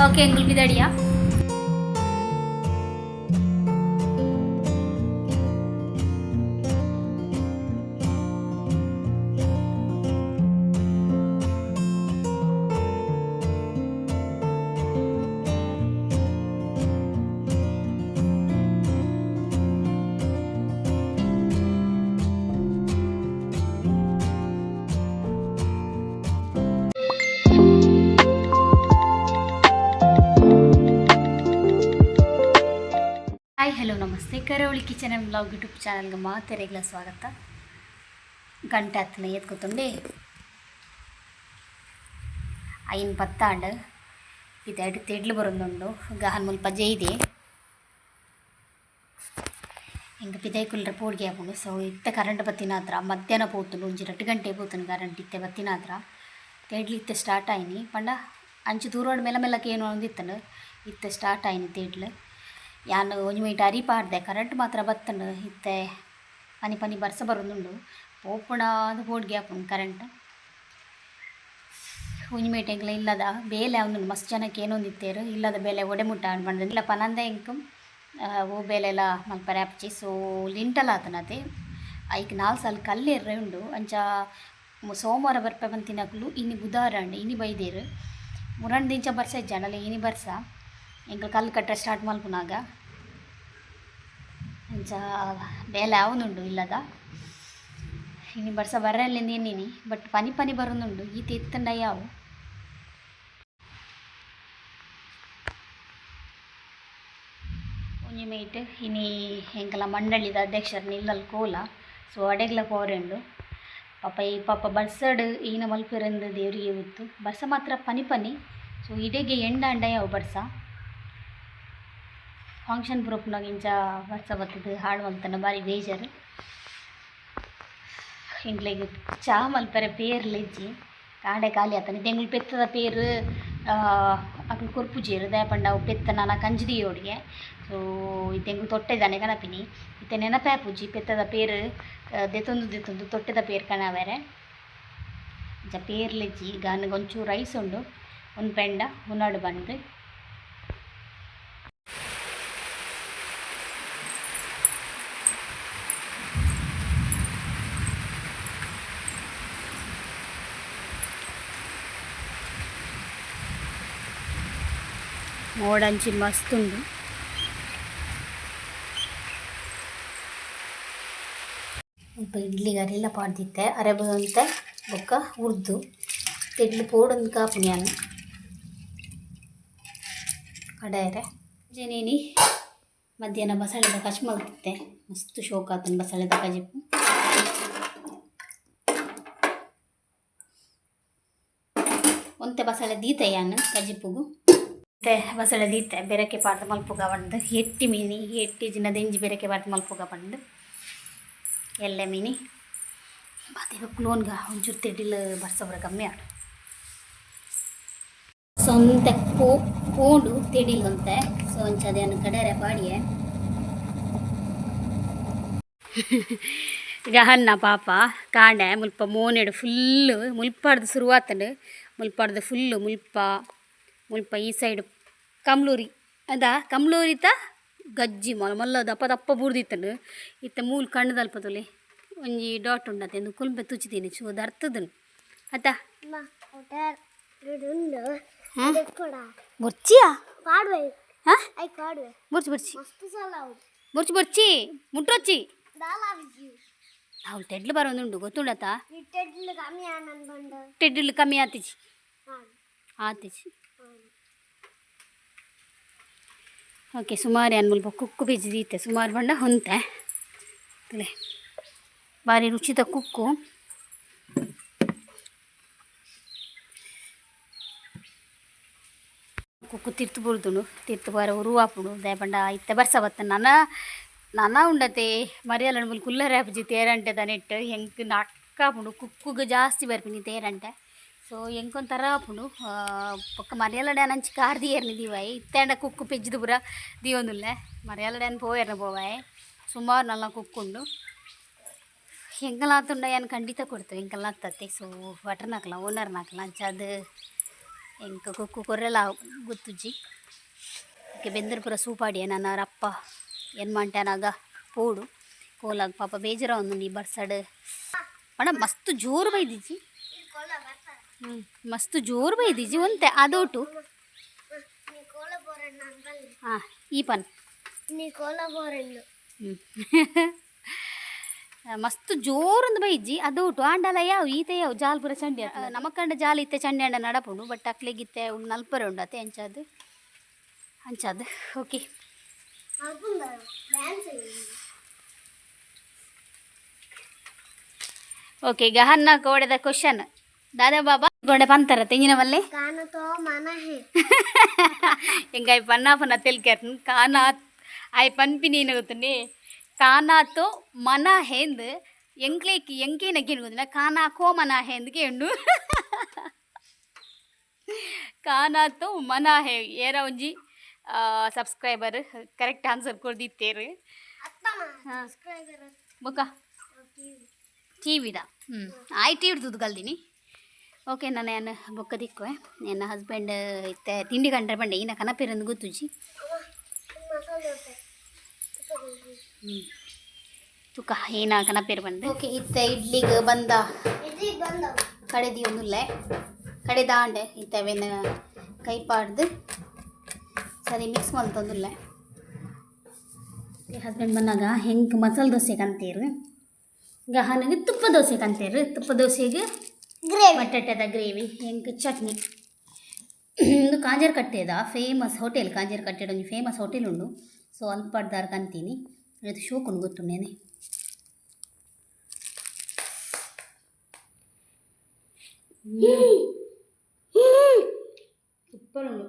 Okay, ಎಂಗುಲ್ ಬಿದಡಿಯಾ. Hi, hello, ನಮಸ್ತೆ. Karavali kitchen and blog YouTube ಚಾನಲ್ಗೆ ಮಾತೆರೆಗ್ಲ ಸ್ವಾಗತ. ಗಂಟೆ ಹತ್ತನ ಎತ್ಕೊತುಂಡೆ, ಐನ್ ಪತ್ತಾಂಡ್. ಇತ್ತೆ ತೆಡ್ಲು ಬರೊಂದುಂಡು. ಗಹನ್ ಮುಲ್ಪ ಜೈದೆ ಎಂಕ್ ಪಿದಯಿ ಕುಲ್ಲರೆ ಪೋಡಿಗೆ ಆಪುಂಡು. ಸೊ ಇತ್ತೆ ಕರೆಂಟ್ ಬತ್ತಿನಾತ್ರ, ಮಧ್ಯಾಹ್ನ ಪೋತುಂಡು, ಒಂಜಿ 2 ಗಂಟೆ ಪೋತುಂಡು ಕರೆಂಟ್. ಇತ್ತೆ ಬತ್ತಿನಾತ್ರ ತೆಡ್ಲು ಇತ್ತೆ ಸ್ಟಾರ್ಟ್ ಆಯಿನಿ. ಪಂಡ ಅಂಚ ದೂರೋಡು ಮೆಲ್ಲ ಮೆಲ್ಲ ಕೇನೊಂದಿತ್ತುಂಡು. ಇತ್ತೆ ಸ್ಟಾರ್ಟ್ ಆಯಿನಿ ತೆಡ್ಲು. ಯಾನ್ ಒಂಜಿ ಮೈಟ್ ಅರಿ ಪಾಡ್ದೆ. ಕರೆಂಟ್ ಮಾತ್ರ ಬತ್ತುಂಡು. ಇತ್ತೆ ಪನಿ ಪನಿ ಬರ್ಸ ಬರೊಂದುಂಡು. ಪೋಪುಣಾದ್ ಪೋಡಿಗೆ ಆಪುಂಡು. ಕರೆಂಟ್ ಒಂಜಿ ಮೈಟ್ ಎಂಕ್ಲ ಇಲ್ಲದ ಬೇಲೆ ಆವೊಂದುಂಡು. ಮಸ್ತ್ ಜನ ಕೇನೊಂದಿತ್ತೆರ್, ಇಲ್ಲದ ಬೇಲೆ ಒಡೆ ಮುಟ್ಟ ಆಂಡ್ ಪಂದ್. ಇಲ್ಲ ಪನಂದೆ ಎಂಕ್ ಓ ಬೇಲೆಲ ಮಲ್ಪರೆ ಆಪುಜಿ. ಸೊ ಲಿಂಟಲ್ ಆತನತೆ, ಐಕ್ ನಾಲ್ ಸಾಲ್ ಕಲ್ಲೇರ್ರೆ ಉಂಡು. ಅಂಚ ಸೋಮವಾರ ಬರ್ಪೆ ಪಂತಿನಕುಲು ಇನಿ ಬುಧಾರ ಆಂಡ್, ಇನಿ ಬೈದೆರ್. ಮುರಂಡ್ ದಿಂಚ ಬರ್ಸ ಇಜ್ಜಾಂಡಲ ಇನಿ ಬರ್ಸ. ಎಂಕುಲು ಕಲ್ಲು ಕಟ್ಟರೆ ಸ್ಟಾರ್ಟ್ ಮಲ್ಪುನಾಗ ಅಂಚ ಬೇಲೆ ಆವೊಂದುಂಡು ಇಲ್ಲದ. ಇನಿ ಬರ್ಸ ಬರ್ರೆಲ್ಲ ಎನ್ನಿನಿ, ಬಟ್ ಪನಿ ಪನಿ ಬರೊಂದುಂಡು. ಈತ್ ಇತ್ತುಂಡ ಯಾವು. ಒಂಜಿ ಮೈಟ್ ಇನಿ ಎಂಕಲ ಮಂಡಳಿದ ಅಧ್ಯಕ್ಷರ್ ನಿಲ್ಲಲ್ ಕೋಲ. ಸೊ ಅಡೆಗ್ಲ ಪೋರೆ ಉಂಡು. ಪಾಪ ಈ ಪಾಪ ಬರ್ಸಡ್ ಈನ ಮಲ್ಪೆರೆಂದು ದೇವರಿಗೆ ಗೊತ್ತು. ಬರ್ಸ ಮಾತ್ರ ಪನಿ ಪನಿ. ಸೊ ಇಡೆಗೆ ಎಂಡಾಂಡ ಯಾವು. ಬರ್ಸ ಫಂಕ್ಷನ್ ಪೂರ ಇಂಚ ಬರ್ಸ ಬತ್ತದು ಹಾಳು ಮಲ್ತನ ಬಾರಿ ಬೇಜಾರು. ಎಂಕ್ಲೆಗ್ ಚಾ ಮಲ್ಪರೆ ಪೇರ್ಲ ಇಜ್ಜಿ, ಕಾಂಡೆ ಖಾಲಿ ಆತನ. ಎಂಕುಲು ಪೆತ್ತದ ಪೇರು ಅಕುಲು ಕೊರ್ಪುಜೆರ್. ದಾಯೆ ಪಂಡ ಅವು ಪೆತ್ತ ನನ ಕಂಜಿ ದೀವೊಡಿಗೆ. ಸೊ ಇತ್ತೆ ಎಂಕುಲು ತೊಟ್ಟೆದಾನೆ ಕನಪಿನಿ. ಇತ್ತೆ ನೆನಪೆ ಆಪುಜಿ ಪೆತ್ತದ ಪೇರು ದೆತೊಂದು ದೆತೊಂದು ತೊಟ್ಟೆದ ಪೇರು ಕನವೆರೆ. ಅಂಚ ಪೇರ್ಲ ಇಜ್ಜಿ. ಗಾನಗ ಒಂಚೂರು ರೈಸ್ ಉಂಡು, ಒಂದು ಪೆಂಡ ಉನಡು ಬಂದು. ಮೋಡಂಚಿ ಮಸ್ತ್ ಉಂಡು. ಮುಲ್ಪ ಇಡ್ಲಿ ಅರಿಲ ಪಾಡ್ದಿತ್ತೆ, ಅರೆ ಒಂತೆ ಬೊಕ್ಕ ಉರ್ದು. ತೆಡ್ಲು ಪೋಡೊಂದು ಕಾಪುನಿ ಯಾನ್ ಕಡಾಯರೆ. ಜನೇನಿ ಮಧ್ಯಾಹ್ನ ಬಸಳೆದ ಕಚ್ ಮಲ್ತಿತ್ತೆ. ಮಸ್ತ್ ಶೋಕ್ ಆತನ ಬಸಳೆದ ಕಜಿಪು. ಒಂತೆ ಬಸಳೆ ದೀತೆ ಯಾನ್ ಕಜಿಪುಗು. ಮತ್ತೆ ಬಸಳೆ ದೀತೆ, ಬೆರಕೆ ಪಾಡ್ದು ಮಲ್ಪುಗ ಪಂಡ್ದು. ಎಟ್ಟಿ ಮೀನಿ ಎಟ್ಟಿ ಜಿನ ದೆಂಜಿ ಬೆರಕೆ ಪಾಡ್ದು ಮಲ್ಪುಗ ಪಂಡ್ದು. ಎಲ್ಲೆ ಮೀನಿ ಬಾತೆ ಕ್ಲೋನ್ಗ. ಒಂಚೂರು ತೆಡಿಲ್ ಬರ್ಸ ಬರ ಕಮ್ಮಿ ಆಡು. ಸೊಂತೆ ಪೋ ಪೋಂಡು ತೆಡಿಲ್ ಒಂತೆ. ಸೊ ಅಂಚ ಅದೇನು ಕಡೆರೆ ಪಾಡಿಯೆ. ಗಹನ್ನ ಪಾಪ ಕಾಂಡೆ ಮುಲ್ಪ ಮೋನೆಡು ಫುಲ್ಲು ಮುಲ್ಪಾಡ್ದು ಶುರುವಾತಂಡು. ಮುಲ್ಪಾಡ್ದು ಫುಲ್ಲು ಮುಲ್ಪ ಮುಲ್ಪ ಈ ಸೈಡ್ ಕಮ್ಲೂರಿ ಅದ. ಕಮ್ಲೂರಿತ ಗಜ್ಜಿ ಮಲ್ಲ ಮಲ್ಲ ದಪ್ಪ ದಪ್ಪ ಬೂರ್ದಿತ್ತಂಡು. ಇತ್ತೆ ಮೂಲು ಕಣ್ಣದಲ್ಪ ತೊಲೆ, ಒಂಜಿ ಡಾಟ್ ಉಂಡತೆ. ಇಂದು ಕುಲ್ಂಬೆ ತುಚ್ಚಿದೀನಿ. ಚೂ ದರ್ತದನು ಅತ್ತ. ಬೊರ್ಚಿಯಾ? ಹಾಂ, ಬೊರ್ಚಿ ಬೊರ್ಚಿ ಬೊರ್ಚಿ ಬೊರ್ಚಿ ಮುಟ್ರೊಚ್ಚಿ. ಅವ್ಳು ತೆಡ್ಲು ಬರೋದುಂಡು, ಗೊತ್ತುಂಡತ? ಟೆಡ್ಲು ಕಮ್ಮಿ ಆತಿಜಿ, ಆತಿಜಿ. ಓಕೆ, ಸುಮಾರು ಯಾನ್ ಮುಲ್ಪ ಕುಕ್ಕು ಬೀಜ ದೀತೆ. ಸುಮಾರು ಬಂಡ ಹೊಂತೆ ತಲೆ. ಬಾರಿ ರುಚಿತ ಕುಕ್ಕು. ಕುಕ್ಕು ತಿರ್ತು ಬುರ್ದುಂಡು. ತಿರ್ತು ಬಾರ ಉರು ಆಪುಂಡು. ದಾಯೆ ಪಂಡ ಇತ್ತೆ ಬರ್ಸ ಬತ್ತ ನನ ನನ ಉಂಡತೆ. ಮರಿಯಲಡ್ ಮುಲ್ಪ ಕುಲ್ಲರೆ ಆಪುಜಿ ತೇರಂಟೆ ದನೆಟ್. ಎಂಕ್ ನಕ್ಕ ಆಪುಂಡು. ಕುಕ್ಕುಗ್ ಜಾಸ್ತಿ ಬರ್ಪಿನಿ ತೇರಂಟೆ. ಸೊ ಎಂಕೊಂಥರ ಆಪುಂಡು. ಬೊಕ್ಕ ಮರಿಯಲಡ್ ಯಾನ್ ಅಂಚಿ ಕಾರ್ ದೀಯೆರ್ನಿ ದೀವಾಯಿ. ಇತ್ತೆ ಆಂಡ ಕುಕ್ಕು ಪೆಜ್ಜಿದ್ ಪೂರ ದೀವೊಂದುಲ್ಲೆ. ಮರಿಯಲಡ್ ಯಾನ್ ಪೋಯೆರ್ನ ಪೋವಾಯೆ. ಸುಮಾರು ನಲ್ಲ ಕುಕ್ಕುಂಡು. ಎಂಕಲಾತುಂಡ ಯಾನ್ ಖಂಡಿತ ಕೊಡ್ತೇವೆ. ಎಂಕಲ್ನ ಅತ್ತತ್ತೆ. ಸೊ ಭಟ್ರನಕ್ಲ, ಓನರ್ನಕ್ಲ. ಅಂಚಾದ್ ಎಂಕ ಕುಕ್ಕು ಕೊರ್ರೆಲ ಗೊತ್ತುಜ್ಜಿ. ಓಕೆ, ಬೆಂದರ್ ಪೂರ ಸೂಪಾಡಿಯ ನನ್ನ ಅಪ್ಪ ಏನು ಮಂಟನಾಗ ಪೋಡು ಕೋಲಾಗ ಪಾಪ ಬೇಜಾರ ಒಂದು ನೀ ಬರ್ಸಡ್ ಪಣ ಮಸ್ತ್ ಜೋರು ಬೈದಿಜ್ಜಿ. ಮಸ್ತ್ ಜೋರು ಬೈದಿಜ್ಜಿ ಒಂತೆ ಅದೋಟು. ಹಾಂ, ಈ ಪನ್. ಮಸ್ತ್ ಜೋರೊಂದು ಬೈಜ್ಜಿ ಅದೋಟು ಆಂಡಲ ಯಾವ ಈತೆ ಯಾವ ಜಾಲ್ ಪೂರ ಚಂಡಿ ನಮಕಂಡ ಜಾಲ್ ಇತ್ತೆ ಚಂಡಿ ಅಂಡ ನಡಪುಂಡು ಬಟ್ ಅಕ್ಲೆಗಿತ್ತೆ ಉಂಡು ನಲ್ಪರೆ ಉಂಡು ಅತೆ ಅಂಚಾದ್ ಅಂಚಾದ್. ಓಕೆ ಓಕೆ, ಗಹನ್ನ ಕೋಡೆದ ಕ್ವಶನ್ ದಾದಾ ಬಾಬಾ ಗೋಡೆ ಪಂತರ ತೆಂಗಿನ ಮಲ್ಲೆ. ಕಾನ ತೋ ಮನ ಹೇ. ಎಂಗಾಯ್ ಪನ್ನ ಪನ್ನ ತೆಲ್ಕರ್ ಕಾನಾ ಆಯ್ ಪನ್ಪಿನಿ ಗೊತ್ತುಂಡೆ ಕಾನಾತೋ ಮನ ಹೇಂದ್ ಎಂಕ್ಲೇಕ್ ಎಂಕೇನ ಕೇನು ಕಾನಾ ಕೋ ಮನ ಹೇಂದ್ ಕೇಂಡು ಕಾನಾತೋ ಮನ ಹೇ ಏರ ಒಂಜಿ ಸಬ್ಸ್ಕ್ರೈಬರ್ ಕರೆಕ್ಟ್ ಆನ್ಸರ್ ಕೊಡ್ದಿತ್ತೇರು. ಅತ್ತಮ. ಹಾ. ಸಬ್ಸ್ಕ್ರೈಬರ್. ಬೊಕ್ಕ ಟಿ ವಿದ ಹ್ಞೂ ಆಯ್ ಟಿ ವಿ ಕಲ್ದಿನಿ. ಓಕೆ, ನಾನು ಏನು ಬೊಕ್ಕ ದಿಕ್ಕುವೆ ನನ್ನ ಹಸ್ಬೆಂಡ್ ಇತ್ತೆ ತಿಂಡಿ ಕಂಡ್ರೆ ಬಂಡೆ ಇನ್ನ ಕನಪೇರಂದು ಗೊತ್ತುಜ್ಜಿ. ಮಸಾಲೆ ದೋಸೆ. ಹ್ಞೂ, ತುಕ ಏನ ಕನಪೇರು ಬಂದು. ಓಕೆ, ಇತ್ತೆ ಇಡ್ಲಿಗೆ ಬಂದ. ಇಡ್ಲಿ ಬಂದವು. ಕಡೆದಿ ಒಂದುಲ್ಲೆ ಕಡೆ ದಾಂಡೆ ಇತ್ತೆ ಅವೇನು ಕೈ ಪಾಡ್ದು ಸರಿ ಮಿಕ್ಸ್ ಮಲ್ತೊಂದುಲ್ಲೆ. ಹಸ್ಬೆಂಡ್ ಬಂದಾಗ ಹೆಂಗೆ ಮಸಾಲೆ ದೋಸೆ ಕಂತೀರು, ಗಹನಿಗೆ ತುಪ್ಪ ದೋಸೆ ಕಂತೀರು. ತುಪ್ಪ ದೋಸೆಗೆ ಗ್ರೇವಿ. ಬಟಾಟದ ಗ್ರೇವಿ, ಹೆಂಗೆ ಚಟ್ನಿ. ಇಂದು ಕಾಂಜರ್ ಕಟ್ಟೆದ ಫೇಮಸ್ ಹೋಟೆಲ್, ಕಾಂಜರ್ ಕಟ್ಟೆಡ್ ಒಂಜಿ ಫೇಮಸ್ ಹೋಟೆಲ್ ಉಂಡು. ಸೊ ಅಲ್ಪಡ್ದಾರ್ ಕಂತೀನಿ ಇದು ಶೋಕುಂಡು ಗೊತ್ತುಂಡೇನೆ. ಸೂಪರ್ ಉಂಡು.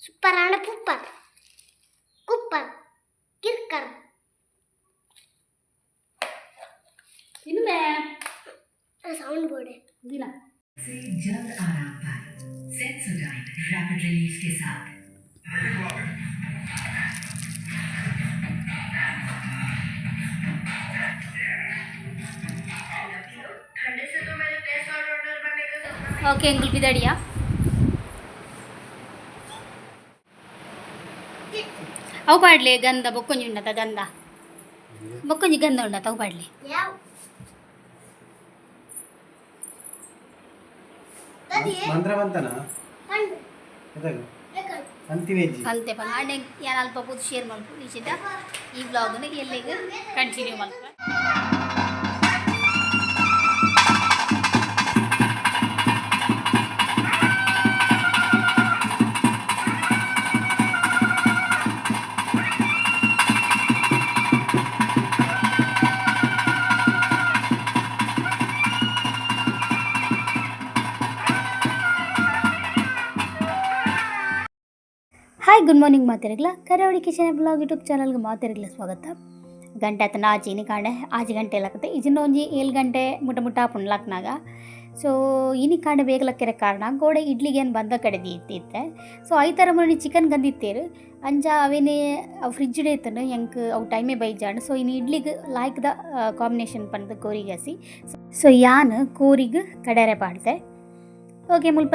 ಸೂಪರ್ ಅಣ್ಣ, ಪುಪ್ಪರ್ ಕುಪ್ಪರ್ ಕಿರ್ಕರ್. ತಿನ್ನುವೆ. Sound board. ದಿನ से जल्द आराम पाए सेंसोडाइन रैपिड रिलीफ के साथ। ಓಕೆ, ಎಂಗುಲ್ ಬಿದಡಿಯಾ ಅವು ಪಾಡ್ಲೆ ಗಂಧ ಬೊಕ್ಕೊಂಜಿ ಉಂಡತ ಗಂಧ ಬೊಕ್ಕೊಂಜಿ ಗಂಧ ಉಂಡತ ಅವು ಪಾಡ್ಲೆ. ಯಾವ ದದಿ? ಮಂತ್ರ ಮಂತನ. ಪಂಡು. ಎದಾಗ? ಬೇಕಾ? ಅಂತಿಮೆಜ್ಜಿ. ಅಂತೆ ಪಂಡ ಯಾನ್ ಅಲ್ಪ ಪೂತು ಶೇರ್ ಮಲ್ಪು ಈಚಿದ ಈ ವ್ಲಾಗ್ನ ಎಲ್ಲಿಗೆ ಕಂಟಿನ್ಯೂ ಮಲ್ಪ. ಹಾಯ್, ಗುಡ್ ಮಾರ್ನಿಂಗ್ ಮಾತಾಡಿಗ್ಲ. ಕರಾವಳಿ ಕಿಚನ್ ಬ್ಲಾಗ್ ಯೂಟ್ಯೂಬ್ ಚಾನಲ್ಗೆ ಮಾತಾಡಿಗ್ಲ ಸ್ವಾಗತ. ಗಂಟೆ ಆತನ ಆಜಿ ಇನಿ ಕಾಂಡೆ ಆಜಿ ಗಂಟೆ ಲಾಕತ್ತೆ ಇಜಿನ ಒಂಜಿ ಏಳು ಗಂಟೆ ಮುಟ ಮುಟ ಆಪುಂಡು ಲಾಕ್ನಾಗ. ಸೊ ಇನಿ ಕಾಂಡೆ ಬೇಗ ಲಕ್ಕೆರೆ ಕಾರಣ ಗೋಡೆ ಇಡ್ಲಿಗೆ ಏನು ಬಂದ ಕಡೆ ಇತ್ತಿತ್ತೆ. ಸೊ I ಥರ ಮುರಣಿ ಚಿಕನ್ ಗಂದಿತ್ತೇರು ಅಂಚ ಅವೇನೇ ಅವು ಫ್ರಿಜ್ ಇತ್ತನು ಎಂಕ್ ಅವು ಟೈಮೇ ಬೈಜಾಂಡ್. ಸೊ ಇನ್ನು ಇಡ್ಲಿಗೆ ಲಾಯ್ಕ್ the combination ಪಂದ್ ಕೋರಿಗಸಿ. ಸೊ ಯಾನ್ ಕೋರಿಗ್ ಕಡೆರೆ ಪಾಡ್ದೆ. ಓಕೆ, ಮುಲ್ಪ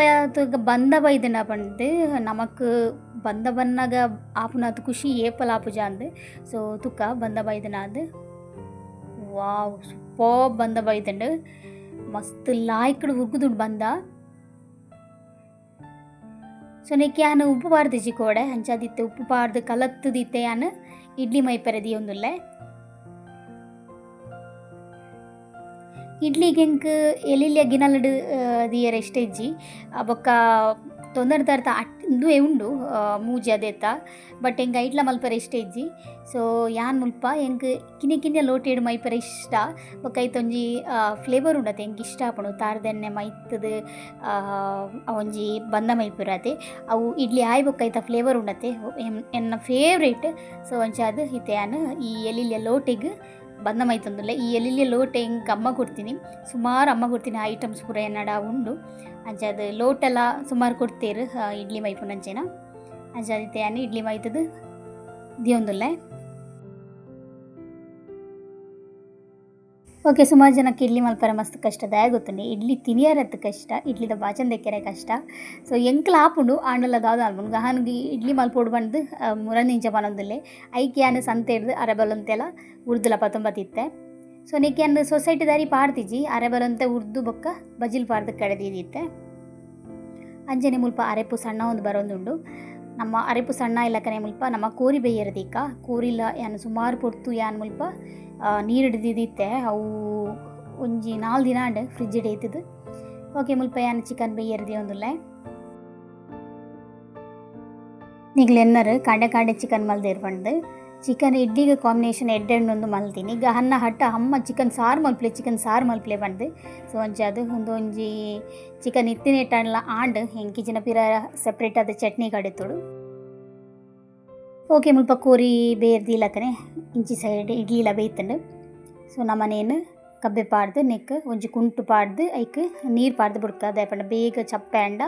ಬಂದ ಬೈದನ ಪಂದ್ ನಮಕ್ ಬಂದ ಬನ್ನಾಗ ಆಪುನಾತ್ ಖುಷಿ ಏಪಲ್ ಆಪುಜ ಅಂದ್. ಸೊ ತುಕ್ಕ ಬಂದ ಬೈದನ ಅಂದ್. ವಾವ್, ಸೂಪರ್ ಬಂದ ಬೈದಂಡು, ಮಸ್ತ್ ಲಾಯ್ಕಡ್ ಉರ್ಗುದುಂಡು ಬಂದ. ಸೊ ನೆಕ್ಕೆ ಯಾನ್ ಉಪ್ಪು ಪಾಡ್ದಿಜಿ ಕೋಡೆ ಅಂಚಾದಿತ್ತೆ ಉಪ್ಪು ಪಾಡ್ದು ಕಲತ್ತದಿತ್ತೆ ಯಾನ್ ಇಡ್ಲಿ ಮೈಪೆರೆ ದಿಯೊಂದುಲ್ಲೆ. ಇಡ್ಲಿಗೆ ಎಂಕ್ ಎಲಿಲ್ಯ ಗಿನಲಡ್ ದಿಯರ ಇಷ್ಟ ಇಜ್ಜಿ. ಬೊಕ್ಕ ತೊಂದರೆ ತರ್ತ ಅಟ್ ಇಂದುವೆ ಉಂಡು ಮೂಜಿ ಅದೇತ ಬಟ್ ಎಂಕ್ ಐಟ್ಲ ಮಲ್ಪೆರೆ ಇಷ್ಟ ಇಜ್ಜಿ. ಸೊ ಯಾನ್ ಮುಲ್ಪ ಎಂಕ್ ಕಿನ್ಯ ಕಿನ್ಯ ಲೋಟೆಡ್ ಮೈಪೆರೆ ಇಷ್ಟ. ಬೊಕ್ಕ ಐತೊಂಜಿ ಫ್ಲೇವರ್ ಉಂಡತೆ ಎಂಕ್ ಇಷ್ಟ ಆಪುಂಡು ತಾರದೆಣ್ಣೆ ಮೈತದು ಒಂಜಿ ಬಂದ ಮೈಪುರತೆ ಅವು ಇಡ್ಲಿ ಆಯ್ ಬೊಕ್ಕ ಐತ ಫ್ಲೇವರ್ ಉಂಡತೆ ಎನ್ನ ಫೇವ್ರೇಟ್. ಸೊ ಅಂಚಾದ್ ಇತ್ತೆ ಯಾನ್ ಈ ಎಲಿಲ್ಯ ಲೋಟೆಗ್ ಬಂದ ಮೈತೊಂದುಲ್ಲೆ. ಈ ಎಲಿಲ್ಯ ಲೋಟೆ ಎಂಕ್ ಅಮ್ಮ ಕೊಡ್ತೀನಿ, ಸುಮಾರು ಅಮ್ಮ ಕೊಡ್ತೀನಿ ಐಟಮ್ಸ್ ಪೂರ ಎನ್ನಡ ಉಂಡು. ಅಂಚಾದ್ ಲೋಟೆಲ ಸುಮಾರು ಕೊಡ್ತೇರು ಇಡ್ಲಿ ಮೈಪುನಂಚೆನ. ಅಂಚಾದ್ ಇತ್ತೆ ಯಾನ್ ಇಡ್ಲಿ ಮೈತದು ದಿಯೊಂದುಲ್ಲೆ. ಓಕೆ, ಸುಮಾರು ಜನಕ್ಕೆ ಇಡ್ಲಿ ಮಲ್ಪರೆ ಮಸ್ತ್ ಕಷ್ಟ ದಾಯ ಗೊತ್ತುಂಡು. ಇಡ್ಲಿ ತಿನಿಯರತ್ ಕಷ್ಟ, ಇಡ್ಲಿದ ಬಾಚನ್ ದೆಕ್ಕೆರೆ ಕಷ್ಟ. ಸೊ ಎಂಕ್ಲ ಆಪುಂಡು ಆಂಡಲ ದಾದ ಆಲ್ಪುಂಡು ಗಹನ್ಗೆ ಇಡ್ಲಿ ಮಲ್ಪೊಡು ಬಂದು ಮುರಂದಿಂಚ ಪನೊಂದುಲ್ಲೆ ಐಕ್ ಯಾನ್ ಸಂತೆ ಹಿಡ್ದು ಅರೆಬಲಂತೆಲ ಉರ್ದುಲ ಪತ್ತೊಂಬತ್ತಿತ್ತೆ. ಸೊ ನೆಕ್ ಯಾನ್ ಸೊಸೈಟಿ ದಾರಿ ಪಾಡ್ತಿಜಿ ಅರೆಬಲಂತೆ ಉರ್ದು ಬೊಕ್ಕ ಬಜಿಲ್ ಪಾಡ್ದು ಕಡೆದಿದ್ದಿತ್ತೆ. ಅಂಚನೆ ಮುಲ್ಪ ಅರೆಪು ಸಣ್ಣ ಒಂದು ಬರೋದುಂಡು. ನಮ್ಮ ಅರೆಪು ಸಣ್ಣ ಇಲ್ಲಕನೆ ಮುಲ್ಪ ನಮ್ಮ ಕೋರಿ ಬೇಯರದೀಕ ಕೋರಿಲ ಯಾನ್ ಸುಮಾರು ಪೊರ್ತು ಯಾನ್ ಮುಲ್ಪ ನೀರು ಹಿಡ್ದಿದ್ದಿತ್ತೆ. ಅವು ಒಂಜಿ 4 ದಿನ ಆಂಡ್ ಫ್ರಿಜ್ ಇತ್ತದು. ಓಕೆ, ಮುಲ್ಪ ಯಾನ್ ಚಿಕನ್ ಬೇಯರ್ದಿ ಒಂದುಲ್ಲೆ. ನಿಗ್ಲು ಎನ್ನರು ಕಾಂಡೆ ಕಾಂಡೆ ಚಿಕನ್ ಮಲ್ದೇರ್ ಪಂಡ್ದು. ಚಿಕನ್ ಇಡ್ಲಿಗೆ ಕಾಂಬಿನೇಷನ್ ಎಡ್ಡೆಣ್ಣೊಂದು ಮಲ್ತೀನಿ. ಈಗ ಹನ್ನ ಹಟ್ಟ ಅಮ್ಮ ಚಿಕನ್ ಸಾರು ಮಲ್ಪಲೆ, ಚಿಕನ್ ಸಾರು ಮಲ್ಪಲೆ ಪಂಡ್ದು. ಸೊ ಒಂಜಿ ಅದು ಒಂದು ಒಂಜಿ ಚಿಕನ್ ಇತ್ತಿನೆಟ್ಟಂಡ್ಲ ಆಂಡ್ ಎಂಕಿಜಿನ ಪಿರ ಸೆಪ್ರೇಟ್ ಆದ ಚಟ್ನಿ ಕಡೆತೋಡು. ಓಕೆ, ಮುಲ್ಪ ಕೋರಿ ಬೇರ್ದಿಲ್ಲಕನೆ ಇಂಚಿ ಸೈಡ್ ಇಡ್ಲಿಲ ಬೇಯ್ತಂಡು. ಸೊ ನಮ್ಮನೇನು ಕಬ್ಬೆ ಪಾಡ್ದು ನೆಕ್ ಒಂಜಿ ಕುಂಟು ಪಾಡ್ದು ಐಕ್ ನೀರು ಪಾಡ್ದು ಬುಡ್ಕ ದಾಯೆ ಬೇಗ ಚಪ್ಪೆ ಅಂಡ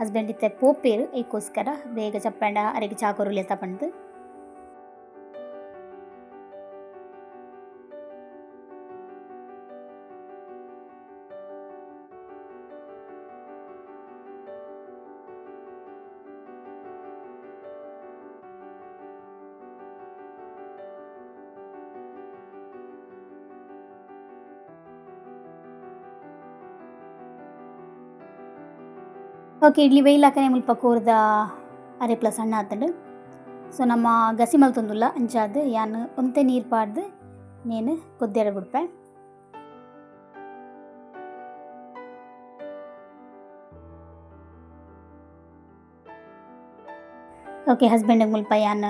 ಹಸ್ಬೆಂಡ್ ಇತ್ತೆ ಪೋಪೇರು ಐಕೋಸ್ಕರ ಬೇಗ ಚಪ್ಪೆ ಅಂಡ ಅರೆಗೆ ಚಾಕೊರುಲೆ ತಪಂಡ್ದು. ಓಕೆ, ಇಡ್ಲಿ ಬೇಯ್ಲಾಕನೆ ಮುಲ್ಪ ಕೋರ್ದ ಅರೆಪ್ಲ ಸಣ್ಣ ಆತಂಡು. ಸೊ ನಮ್ಮ ಗಸಿ ಮಲ್ತೊಂದುಲ್ಲ ಅಂಚಾದ್ ಯಾನ್ ಒಂತೆ ನೀರು ಪಾಡ್ದು ನೇನು ಕೊದ್ದೆರ ಬುಡ್ಪೆ. ಓಕೆ, ಹಸ್ಬೆಂಡ್ ಮುಲ್ಪ ಯಾನ್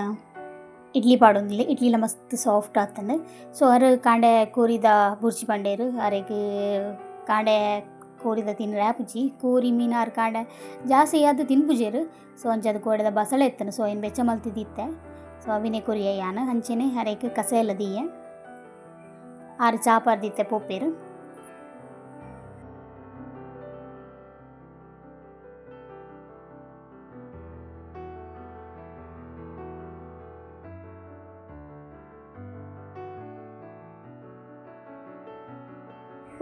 ಇಡ್ಲಿ ಪಾಡೊಂದಿಲ್ಲ. ಇಡ್ಲಿಲ ಮಸ್ತ್ ಸಾಫ್ಟ್ ಆತಂಡು. ಸೊ ಅರು ಕಾಂಡೆ ಕೋರಿದ ಬುರ್ಚಿ ಪಂಡೇರು ಅರೆಗ್ ಕಾಂಡೆ ಕೋರಿದ ತಿನ್ರೆ ಆಪುಜಿ. ಕೋರಿ ಮೀನಾರ್ ಕಾಂಡೆ ಜಾಸ್ತಿ ಅದು ತಿನ್ಪುಜೇರು. ಸೊ ಅಂಚದ ಕೋಡೆದ ಬಸಳೆ ಎತ್ತನು. ಸೊ ಏನು ಬೆಚ್ಚ ಮಲ್ತಿದ್ದಿತ್ತೆ. ಸೊ ಅವಿನೆ ಕೊರಿಯ ಯಾನ್ ಅಂಚೆನೆ ಅರೆಗ್ ಕಸ ಎಲ್ಲ ದೀಯೆ ಆರು ಚಾಪಾರ್ದಿತ್ತೆ ಪೋಪೇರು.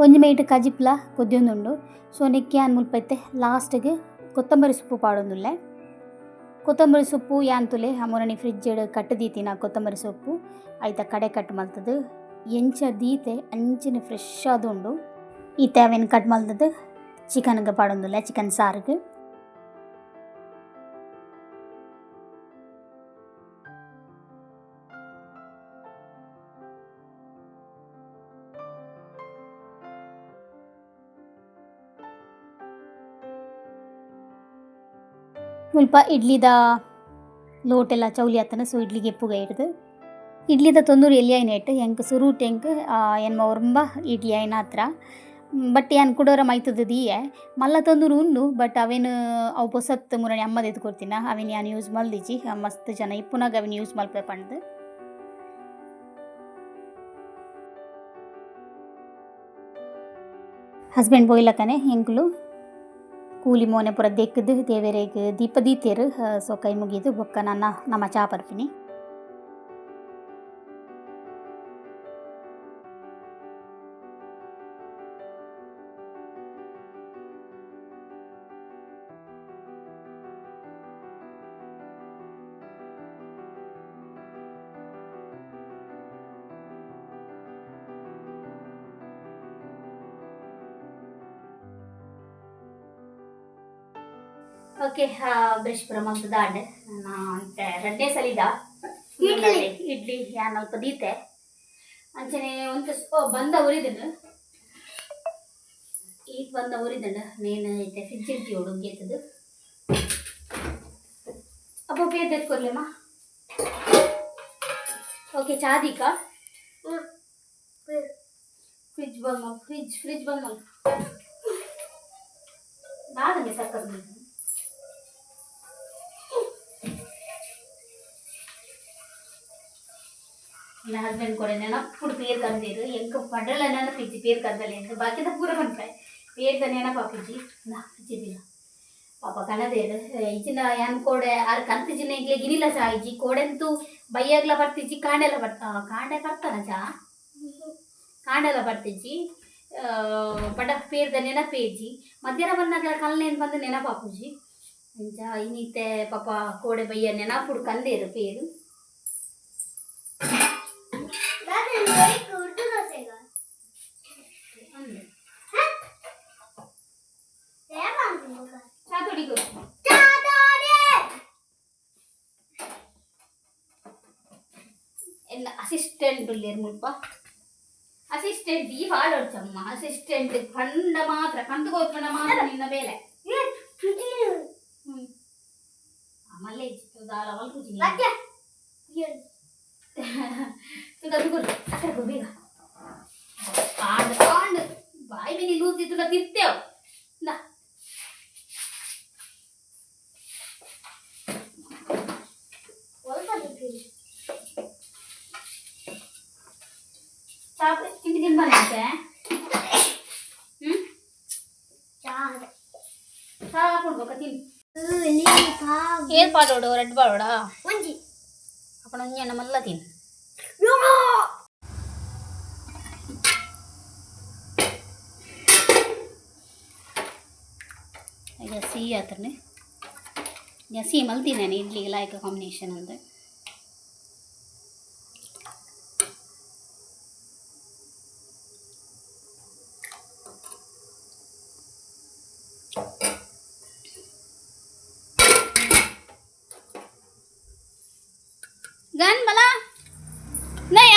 ಒಂಜಿ ಮೈಟ್ ಕಜಿಪ್ಲ ಕೊದ್ಯೊಂದುಂಡು. ಸೊ ನೆಕ್ ಯಾನ್ ಮುಲ್ಪ ಇತ್ತೆ ಲಾಸ್ಟ್ಗೆ ಕೊತ್ತಂಬರಿ ಸೊಪ್ಪು ಪಾಡೊಂದುಲ್ಲೆ. ಕೊತ್ತಂಬರಿ ಸೊಪ್ಪು ಯಾನ್ ತುಲೆ ಅಮುರಣಿ ಫ್ರಿಜ್ ಕಟ್ಟು ದೀತಿನ ಕೊತ್ತಂಬರಿ ಸೊಪ್ಪು ಐತ ಕಡೆ ಕಟ್ ಮಲ್ತದು ಎಂಚ ದೀತೆ ಅಂಚನೆ ಫ್ರೆಶ್ ಆದುಂಡು. ಈತೆ ಅವೇನು ಕಟ್ ಮಲ್ತದು ಚಿಕನ್ಗೆ ಪಾಡೊಂದುಲ್ಲೆ, ಚಿಕನ್ ಸಾರಿಗೆ. ಮುಲ್ಪ ಇಡ್ಲಿದ ಲೋಟೆಲ್ಲ ಚೌಲಿ ಆತನ. ಸೊ ಇಡ್ಲಿಗೆ ಎಪ್ಪುಗ ಹಿಡ್ದು ಇಡ್ಲಿದ ತೊಂದೂರು ಎಲ್ಲಿ ಐನೇಟ್ ಎಂಕ್ ಸುರೂಟ್ ಎಂಕ್ ಎನ್ಮ ಒರಂಬ ಇಡ್ಲಿ ಐನ ಹತ್ರ. ಬಟ್ ಯಾನ್ ಕುಡೋರ ಮೈತದ ದೀಯೆ ಮಲ್ಲ ತಂದೂರು ಉಂಡು. ಬಟ್ ಅವೇನು ಅವು ಪೊಸತ್ ಮುರಣಿ ಅಮ್ಮದ ಎದ್ದು ಕೊಡ್ತೀನ ಅವೇನು ಯಾನ್ ಯೂಸ್ ಮಲ್ದಿಜಿ. ಮಸ್ತ್ ಜನ ಇಪ್ಪುನಾಗ ಅವೇನು ಯೂಸ್ ಮಲ್ಪೆ ಪಂಡ್ದು. ಹಸ್ಬೆಂಡ್ ಬೋಯ್ಲಕನೆ ಎಂಕ್ಲು ಕೂಲಿ ಮೋನೆ ಪೂರ ದೆಕ್ಕದು ದೇವೆರೆಗ್ ದೀಪ ದೀತೇರು. ಸೊ ಕೈ ಮುಗಿದು ಬೊಕ್ಕ ನನ್ನ ನಮ್ಮ ಚಾ ಪರ್ಪಿನಿ. ಓಕೆ, ಬ್ರಷ್ ಪೂರ ಮಲ್ತದ ಆಂಡ್ ಅಂತೆ ರಡ್ಡೆ ಸಲಿದ ಇಡ್ಲಿ. ಇಡ್ಲಿ ಯಾನ್ ಅಲ್ಪ ದೀತೆ ಅಂಚನೆ ಒಂತೆ ಬಂದ ಉರಿದನು ಈತ್ ಬಂದ ಉರಿದನು ನೇನು ಐತೆ ಫ್ರಿಜ್ ಇಡ್ತೀವಡು ಗೇತದು ಅಪ್ಪ ಪೇರ್ ತೆತ್ಕೊರ್ಲೆಮ್ಮ. ಓಕೆ, ಚಾದಿಕ ಫ್ರಿಜ್ ಬಂದ್ ಮಲ್ ಫ್ರಿಜ್ ಫ್ರಿಜ್ ಬಂದ್ ಮಲ್ ದಾದನೆ ಸರ್ಕಸ್. ನನ್ನ ಹಸ್ಬೆಂಡ್ ಕೂಡ ನೆನಪುಡು ಪೇರ್ ಕಂದೇರು ಎಂಕ ಪಡಲ ನೆನಪಿಜ್ಜಿ ಪೇರ್ ಕಂದಲೆ ಅಂತ ಬಾಕಿದ ಪೂರ ಪನ್ಪೆ ಪೇರ್ದ ನೆನಪಾಪುಜಿ ನಾ ಫ್ರಿಜ್ ಪಾಪ ಕನದೇರು ಇಚಿನ ಯಾನ್ ಕೋಡೆ ಆರ್ ಕಂತಿಜಿನ ಎಂಕ್ಲೆ ಗಿನಿಲ ಚಾ ಇಜ್ಜಿ ಕೋಡೆಂತೂ ಬೈಯಾಗ್ಲ ಬರ್ತಿಜ್ಜಿ ಕಾಂಡೆಲ ಬರ್ತಾ ಕಾಂಡೆ ಬರ್ತಾನ ಚಾ. ಕಾಂಡಲ ಬರ್ತಿಜ್ಜಿ ಪಡ ಪೇರ್ದ ನೆನಪೇಜಿ ಮಧ್ಯಾಹ್ನ ಬಂದಾಗ ಕಲ್ನೇನು ಬಂದು ನೆನಪಾಪುಜಿ ಅಂಚ ಇನ್ನಿತ್ತೆ ಪಾಪ ಕೋಡೆ ಬಯ್ಯ ನೆನಪುಡು ಕಂದೇರು ಪೇರು. ಉರ್ದು ದೋಸೆಗ ಅಂದೆ. ಚಾ ಚಾತುಡಿಗು. ತೋಡಿ. ಎಲ್ಲ ಅಸಿಸ್ಟೆಂಟ್ ಉಲ್ಲೇರು ಮುಲ್ಪ. ಅಸಿಸ್ಟೆಂಟ್ ಈ ಪಾಡೊಡ್ಚಮ್ಮ ಅಸಿಸ್ಟೆಂಟ್ ಕಂಡ ಮಾತ್ರ ಕಂದು ಕೋತ್ಕೊಂಡ ಮಾತ್ರ ನಿನ್ನ ಬೇಲೆ. ಏ ತುದಿ. ಹ್ಮ್ ಆಮಲ್ಲೇ ಇತ್ತು ದಾಲ ಮಲ್ಪುಜಿ. ಮತ್ತೆ ಏನು? ತುಗ ತುಗುರು ಸಕ್ಕರೆ ಬೇಗ ಪಾಂಡು ಪಾಂಡು ಬಾಯಿ ಮೇಲೆ ಲೂಸ್ ಇತ್ತು ತಿರ್ತೇವ್ ನಾ. ಒಲ್ಪ ತಿಂತೀನಿ. ಚಾಪ್ ತಿಂಡಿ ತಿನ್ಬಾರಂತೆ. ಹ್ಮ್. ಚಾ. ಚಾ ಕೊಡ್ಬೇಕ ತಿನ್. ನೀ ಪಾ. ಏನ್ ಪಾಡೋಡು ರೆಡ್ ಪಾಡೋಡಾ? ಒಂಜಿ. ಅಪ್ಪಣ ಒಂಜಿ ಮಲ್ಲ ತಿನ್. ಈಗ ಸಿಹಿ ಆತನೆ ಸಿಹಿ ಮಲ್ತೀನಿ ನಾನು ಇಡ್ಲಿಗೆ ಲಾಯ್ಕ ಕಾಂಬಿನೇಷನ್ ಅಂತ. ಗನ್ ಬಲ ನಯ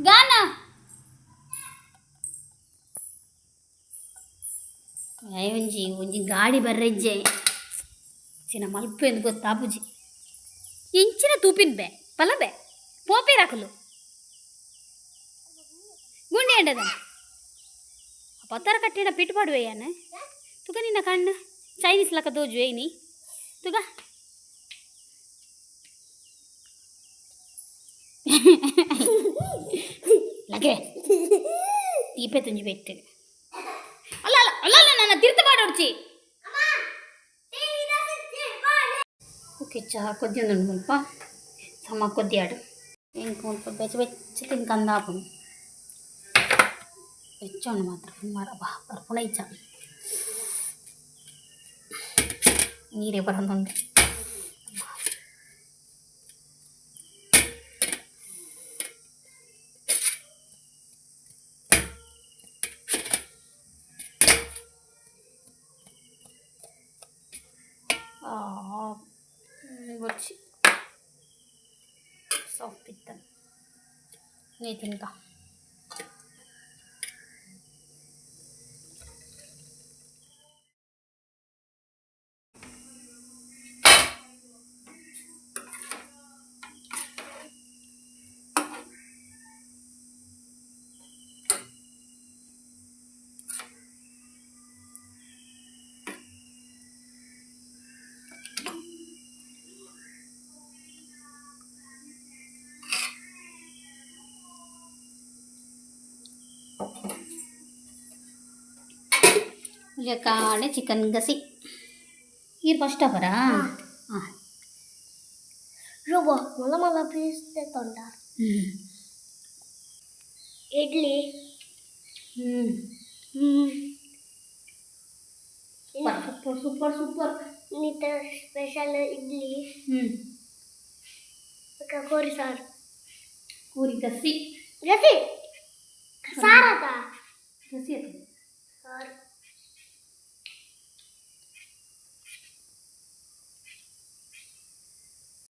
ಗಾನ ಒಂಜಿ ಒಂಜಿ ಗಾಡಿ ಬರ್ರೆಜ್ಜೆ ಚಿನ್ನ ಮಲ್ಪೆಂದು ಗೊತ್ತಾಪುಜಿ ಇಂಚಿನ ತೂಪಿನ ಬೆ ಪಲ ಬೆ ಪೋಪೇರಾಕಲು ಗುಂಡಿ ಅಂಡದ ಪತ್ತರ ಕಟ್ಟಿನ ಪಿಟ್ ಪಾಡುವೆ ಯಾನ ತುಗ ನಿನ್ನ ಕಣ್ಣು ಚೈನೀಸ್ ಲಕ್ಕ ದೋಜು ಏನಿ ತುಗ ಲಗೆ ದೀಪೆ ತುಂಜಿ ಬೆಟ್ಟು ಅಲ್ಲ ಅಲ್ಲ ಅಲ್ಲ ಅಲ್ಲ ನನ್ನ ತಿರ್ತು ಮಾಡೋಡ್ಚಿ. ಓಕೆ ಚಹಾ ಕೊದ್ದಿ ಒಂದು ಮುಲ್ಪ ಸಮ ಕೊದ್ದಿಯಾಡು ಇಂಕ ಮುಲ್ಪ ಬೆಚ್ಚ ಬೆಚ್ಚ ತಿನ್ಕಂದಾಪುಂಡು ಬೆಚ್ಚೋಣ ಮಾತ್ರ ಮಾರ ಬಾ ಬರ್ಪುಣ ಇಚ್ಚ ನೀರೇ ಬರಂದುಂಡು. ಬೊಚ್ಚಿ ಸಾಫ್ಟ್ ಇತ್ತು ನೀ ತಿನ್ಕ. ಕಾಡೆ ಚಿಕನ್ ಗಸಿ ಈರ್ ಫಸ್ಟ್ ಅವರಾ ಹಾಂ. ರೋಬೋ ಮಲ್ಲ ಮಲ್ಲ ಪೀಸ್ ತೊಂಡ. ಹ್ಞೂ. ಇಡ್ಲಿ. ಹ್ಞೂ. ಹ್ಮ್. Super super super super. ಇನ್ನಿತರ ಸ್ಪೆಷಲ್ ಇಡ್ಲಿ. ಹ್ಞೂ. ಕೋರಿ ಸಾರು. ಕೋರಿ ಗಸಿ. ಗಸಿ ಸಾರದ. ಗಸಿ ಅದು. ಸಾರು.